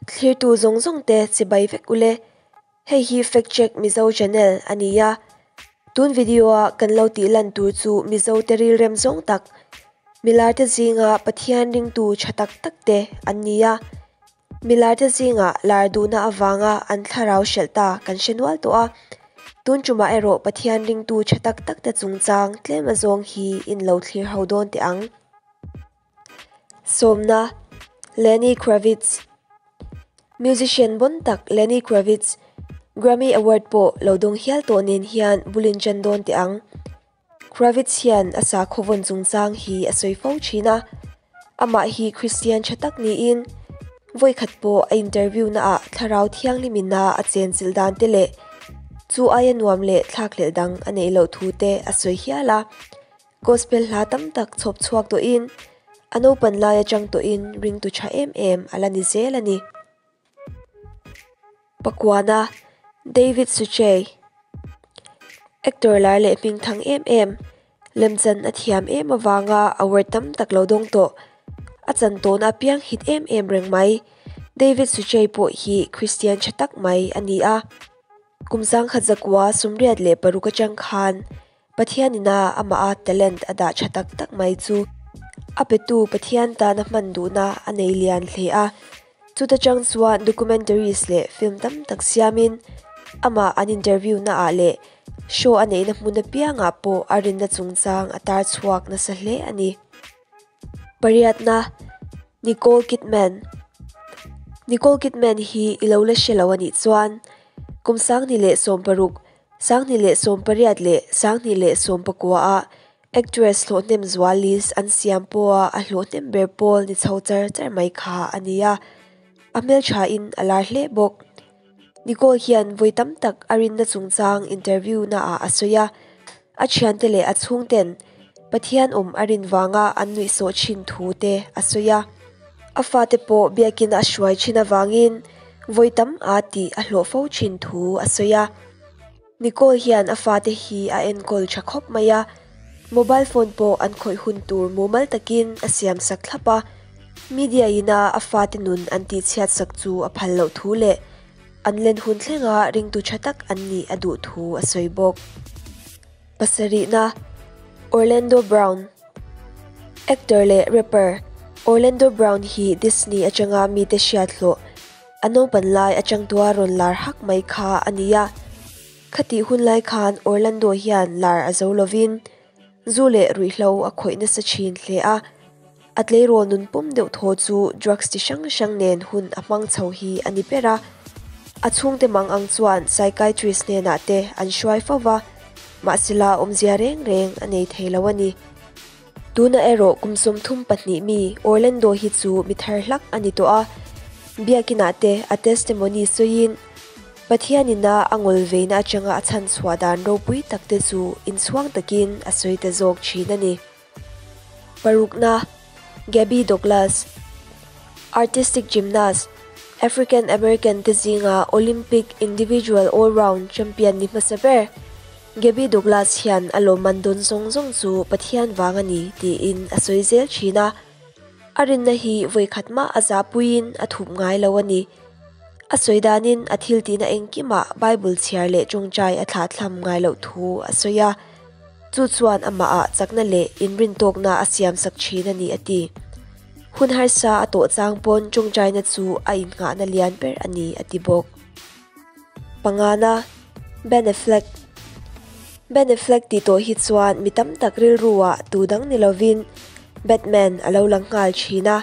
Thlirtu zawng zawng te chibai vek ule. Hei hi Fact Check Mizo channel a ni a. Tun video a kan lo tih lan tur chu Mizo te rilrem zawng tak, milar te zinga Pathian ringtu tha tak tak te an ni a. Milar te zingah lar duhna avanga an thlarau hrelh ta kan hre nual tawh a. Tun tumah erawh Pathian ringtu tha tak tak te chungchang tlem azawng hi in lo thlir ho dawn teh ang. Sawmna, Lenny Kravitz Musician bon tak Lenny Kravitz, Grammy Award pawh lo dawng hial tawh nen hian bulin chan dawn teh ang. Kravitz hian a sakhaw vawn chungchang hi a sawi fo thin a, amah hi Kristian tha tak niin vawikhat pawh a interview naah thlarau thianghlimina a chenchilh dan te leh chu aia nuam leh thlakhlelh dang a neih loh thu te a sawi hial a. Gospel hla tam tak chhawp chhuak tawhin a naupan lai atang tawhin ringtu tha em em a la ni zel a ni. Pakuana, David Suchet, Actor lar leh hming thang em em, lemchan a thiam em avanga award tam tak lo dawng tawh. A chan tawhna apiang hit em em reng mai. David Suchet pawh hi Christian tha tak mai a ni a. Kum sangkhat zakua 86 atang khan Pathianina amaha talent a dah tha tak tak mai chu a petu Pathian tana hman duhna a nei lian hle a. Chuta chang chuan documentaries leh film tam tak siamin amah an interview naah leh show a neihna hmun apiangah pawh a rinna chungchang a tar chhuak nasa hle a ni. Pariatna, Nicole Kidman Nicole Kidman hi i lo la hre lo a nih chuan kum 2016 2018 leh 2019 ah actress hlawhhnem zual list an siam pawha a hlawhhnem ber pawl ni chho char char mai kha a ni a, a hmelthain a lar hle bawk. Nicole hian vawi tam tak a rinna chungchang interview naah a sawi a, a thiante leh a chhungten Pathian awm a rin vanga an nuihsawh thin thu te a sawi a. A fate pawh biakin a hruai thin avangin vawi tam a tih a hlawh fo thin thu a sawi a. Nicole hian a fate hi a enkawl tha khawp mai a, mobile phone pawh an khawih hun tur mumal takin a siam sak thlap a. Media ina a fate nun an tihchhiat sak chu a phal loh thu leh an len hun thlenga ringtu tha tak an nih a duh thu a sawi bawk. Pasarihna, Orlando Brown Actor leh rapper Orlando Brown hi Disney atanga mite hriat hlawh A naupan lai atang tua rawn lar hak mai kha a ni a. Khatih hun lai khan Orlando hian lar a zo lovin zu leh ruihhlo a khawih nasa thin hle a. A tleirawl nun pum deuh thaw chu drugs chi hrang hrang nen hun a hmang chho hi a ni ber a. A chhungte mang ang chuan psychiatrist hnenah te an hruai fo va, mahsela awmzia reng reng a nei thei lo a ni. Tuna erawh kum 32 mi Orlando hi chu mi thar hlak a ni tawh a, biakinah te a testimony sawiin Pathianina a ngawl veina atanga a chhan chhuah dan ropui tak te chu inchhuang takin a sawi ta zawk thin a ni. Parukna, Gabby Douglas, Artistic gymnast, African American te zinga Olympic individual all-round champion ni hmasa ber, Gabby Douglas hian a lawmman dawn zawng zawng chu Pathian vang a ni tiin a sawi zel thin a, a rinna hi vawikhat mah a zahpuiin a thup ngai lo a ni. A sawi danin a thil tihna engkimah Bible chhiar leh tawngtai a thlahthlam ngai loh thu a sawi a, chu chuan amahah chakna leh inrintawkna a siamsak thin a ni a ti. Hun harsa a tawh chang pawn tawngtaina chu a innghahna lian ber a ni a ti bawk. Pangana, Ben Affleck Ben Affleck tih tawh hi chuan mi tam tak rilruah tu dang ni lovin Batman a lo lang nghal thin a,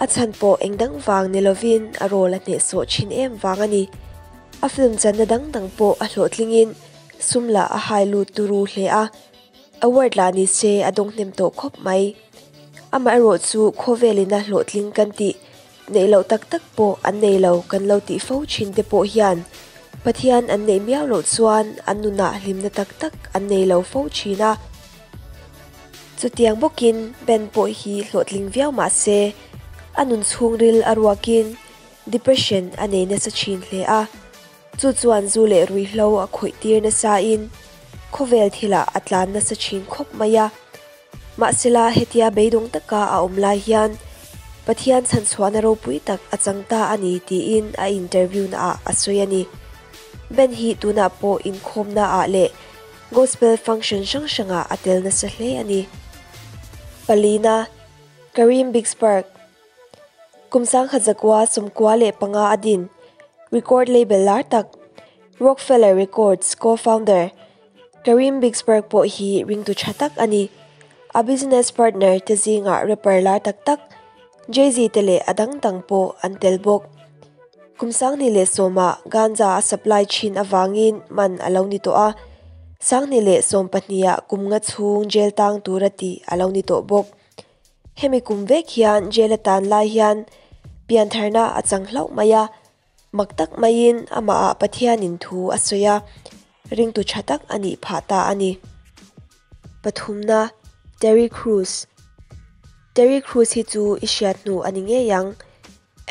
a chhan pawh eng dang vang ni lovin a role a hnehsawh thin em vang a ni. A film channa dang dang pawh a hlawhtlingin sum lah a hai lut turu hle a, award lah ni se a dawng hnem tawh khawp mai. Amaherawhchu khawvelina hlawhtling kan tih Neih loh tak tak pawh an nei lo kan lo tih fo thin te pawh hian Pathian an neih miau loh chuan an nunah hlimna tak tak an nei lo fo thin a. Chutiang bawkin Ben pawh hi hlawhtling viau mah se a nun chhungril a ruakin depression a nei nasa thin hle a. Chu chuan zu leh ruihhlo a khawih tir nasain khawvel thilah a tlan nasa thin khawp mai a. Mahsela hetia beidawng taka a awm lai hian. Pathian chhanchhuahna ropui tak a chang ta a ni tiin a interview naah a sawi a ni. Ben hi tunah pawh inkhawmnaah leh gospel function hrang hrangah a tel nasa hle a ni. Palina, Kareem Biggsburg, Kum 1995 a din record label lar tak Roc-A-Fella Records co-founder Kareem Biggsburg pawh hi ringtu tha tak a ni. A business partner te zingah rapper lar tak tak Jay-Z te leh a dang dang pawh an tel bawk. Kum 2010 ah ganja a supply thin avangin man a lo ni tawh a, 2012 ah kum nga chhung jail tang tura tih a lo ni tawh bawk. Hemi kum vek hian jail a tan lai hian piantharna a chang hlauh mai a, mak tak maiin amahah Pathianin thu a sawi a, ringtu tha tak a nih phah ta a ni. Pathumna, Terry Crews Terry Crews hi chu i hriat hnu a ni ngei ang.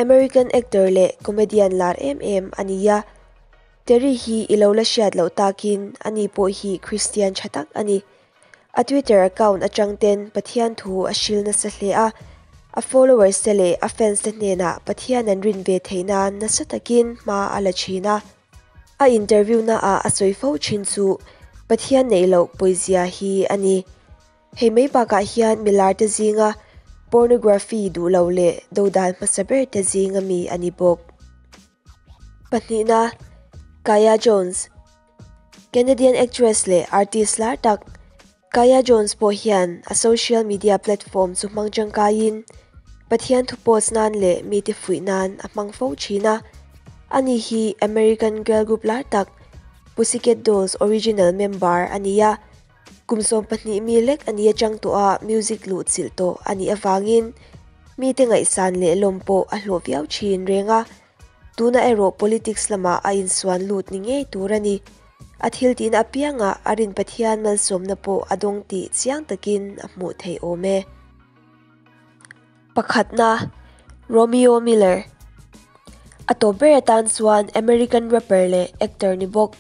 American actor leh comedian lar em em a ni a. Terry hi i lo la hriat loh takin ani pawh hi Christian tha tak a ni. A Twitter account atang ten Pathian thu a hril nasa hle a, a followers te leh a fans te hnenah Pathian an rin ve theih nan nasa takin hma a la thin a. A interview na ah a sawi fo thin chu Pathian neih loh pawizia hi a ni. Hei mai bakah hian milar te zinga pornography duh lo leh dodal hmasa ber te zinga mi a ni bawk. Pahnihna, Kaya Jones. Canadian actress leh artist lar tak Kaya Jones pawh hian a social media platform chu hmang tangkaiin Pathian thu post nan leh mite fuih nan a hmang fo thin a. Ani hi American girl group lar tak Pussycat Dolls original member a ni a. Kum 12 mi lek a ni atang tawh a music luh chilh tawh a nih avangin mite ngaihsan leh lawm pawh a hlawh viau thin reng a. Tuna erawh politics lamah a insuan lut ni ngei tur a ni. A thil tihna apiangah a rin Pathian malsawmna pawh a dawng tih chiang takin a hmuh theih awm e. Pakhatna, Romeo Miller. A tawp ber atan chuan American rapper leh actor ni bawk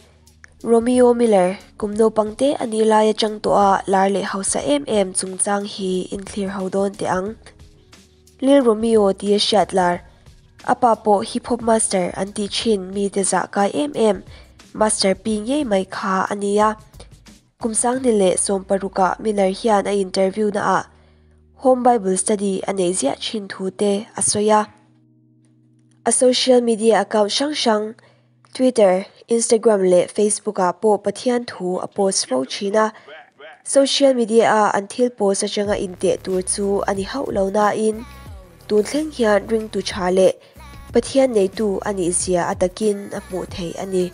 Romeo Miller kum naupang te a nih lai atang tawha lar leh hausa em em chungchang hi inthlir ho dawn teh ang. Lil Romeo tia hriat lar, a pa pawh hip hop master an tih thin mite zah kai em em Master P ngei mai kha a ni a. Kum 2016 ah Miller hian a interview naah home Bible study a neih ziah thin thu te a sawi a. A social media account hrang hrang Twitter, Instagram leh Facebook ah pawh Pathian thu a post fo thin a. Social media a an thil post atanga inteh tur chu a ni hauh lo nain tun thleng hian ringtu tha leh Pathian neitu a nih zia a takin a hmuh theih a ni.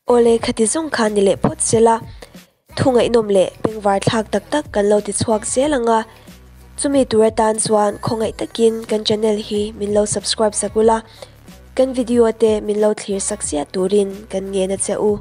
Awle khati zawng khan ni leh phawt sela, thu ngaihnawm leh bengvar thlak tak tak kan lo ti chhuak zel ang a, chumi tur atan chuan khawngaih takin kan channel hi min lo subscribe sak ula, kan video te min lo thlir sak ziah turin kan ngen a che u.